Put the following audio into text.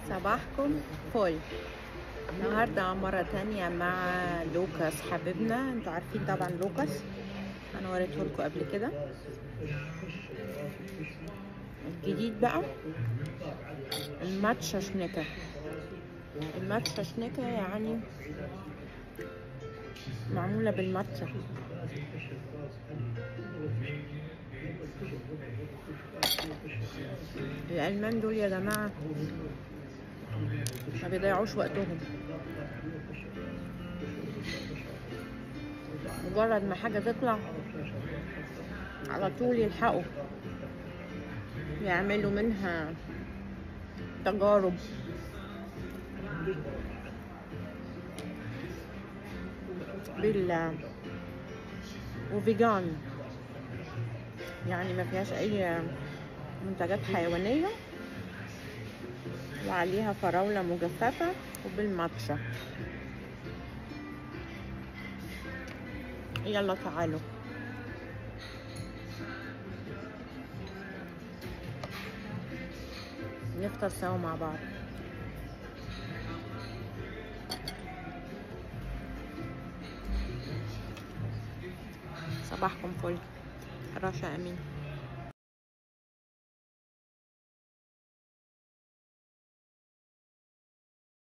صباحكم فل. النهارده مرة تانية مع لوكاس حبيبنا. انتوا عارفين طبعا لوكاس، انا وريته لكم قبل كده. الجديد بقى الماتشا شنكة. الماتشا شنكة يعني معمولة بالماتشا. الألمان دول يا جماعة ما بيضيعوش وقتهم، مجرد ما حاجة تطلع على طول يلحقوا يعملوا منها تجارب. بال وفيجان، يعني ما فيهاش اي منتجات حيوانية، وعليها فراولة مجففة وبالماتشا. يلا تعالوا. نفطر سوا مع بعض. صباحكم فل. رشا أمين.